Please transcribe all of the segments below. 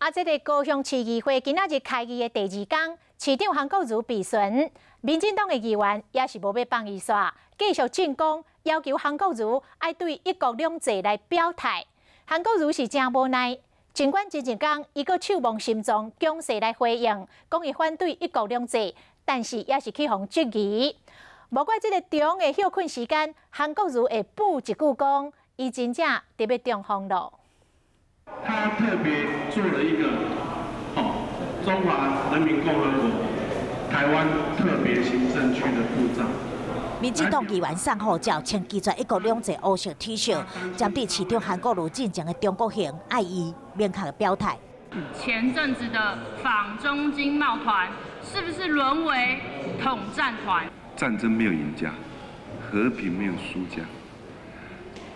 啊，這个高雄市議會今仔日開議的第二工，市長韓國瑜備詢，民進黨的議員也是無欲放伊煞，繼續進攻，要求韓國瑜愛對一國兩制來表態。韓國瑜是誠無奈，儘管前一工伊閣手摸心臟，強勢來回應，講伊反對一國兩制，但是也是去予質疑。無怪這个長的歇睏時間，韓國瑜會補一句講，伊真正佇欲中風囉。他特別做了一個，哦，中華人民共和國台灣特別行政區的護照。民進黨議員送護照，穿拒絕一國兩制烏色 T 恤，針對市長韓國瑜進前的中國行，愛伊明確表態。前陣子的訪中經貿團，是不是淪為統戰團？戰爭沒有贏家，和平沒有輸家。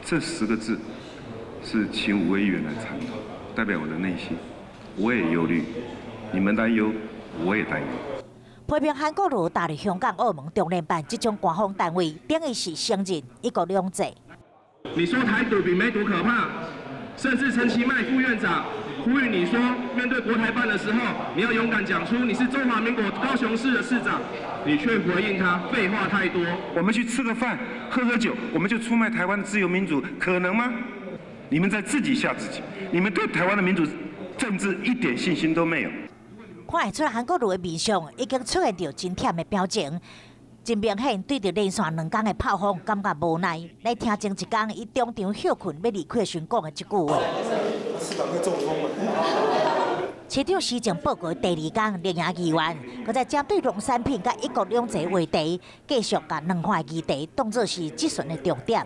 這10個字是請五位議員來參考，代表我的內心。我也憂慮，你們擔憂，我也擔憂。批評韓國瑜踏入香港、澳門、中聯辦這種官方單位，等於是承認一國兩制。你說台獨比美獨可怕，甚至陳其邁副院長呼籲你說，面對國台辦的時候，你要勇敢講出你是中華民國高雄市的市長，你卻回應他廢話太多。我們去吃個飯、喝喝酒，我們就出賣台灣的自由民主，可能嗎？你們在自己嚇自己，你們對台灣的民主政治一點信心都沒有。看會出韓國瑜的面相已經出現著真忝的表情，真明顯對著連續兩工的炮轟感覺無奈。來聽前一工伊中場歇睏欲離開時講的這句話。市長施政報告第二工，綠營議員閣再針對農產品佮一國兩制話題，繼續共兩岸議題當作是質詢的重點。